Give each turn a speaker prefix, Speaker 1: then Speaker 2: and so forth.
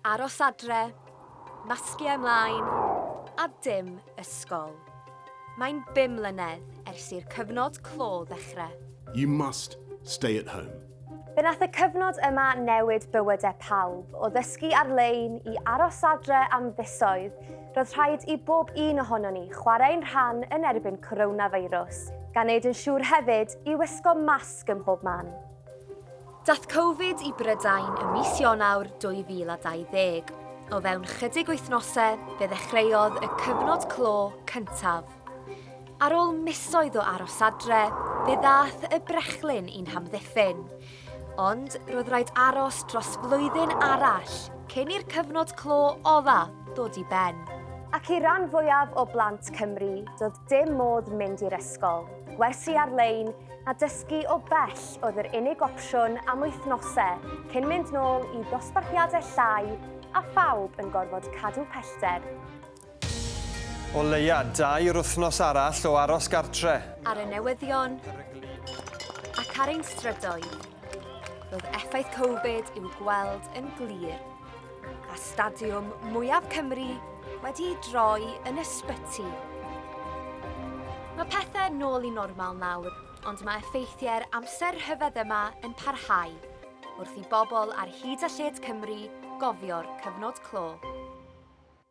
Speaker 1: Aros adre, masgiau ymlaen, a dim ysgol. Mae'n bum mlynedd ers i'r cyfnod clo ddechrau.
Speaker 2: You must stay at home.
Speaker 1: Fe nath y cyfnod yma newid bywydau pawb, o ddysgu ar-lein i aros adre am fisoedd. Roedd rhaid i bob un ohonon ni chwarae'n rhan yn erbyn coronafeirws, gan wneud yn siŵr hefyd i wisgo masg ym mhob man. Daeth Covid i Brydain ym mis Ionawr 2020. O fewn chydig wythnosau, fe ddechreuodd y cyfnod clo cyntaf. Ar ôl misoedd o aros adre, fe ddaeth y brechlyn i'n hamddiffyn. Ond roedd rhaid aros dros flwyddyn arall cyn i'r cyfnod clo ola ddod i ben. Ac i ran fwyaf o blant Cymru, doedd dim modd mynd i'r ysgol. Gwersi ar-lein, a dysgu o bell oedd yr unig opsiwn am wythnosau cyn mynd nôl i ddosbarthiadau llai a phawb yn gorfod cadw pellter.
Speaker 3: O leia, dair wythnos arall o aros gartre.
Speaker 1: Ar y newyddion ac ar ein strydoedd, roedd effaith Covid i'w gweld yn glir, a stadiwm mwyaf Cymru wedi ei droi yn ysbyty. Mae pethau nôl i normal nawr, ond mae effeithiau'r amser rhyfedd yma yn parhau, wrth i bobl ar hyd a lled Cymru gofio'r cyfnod clo.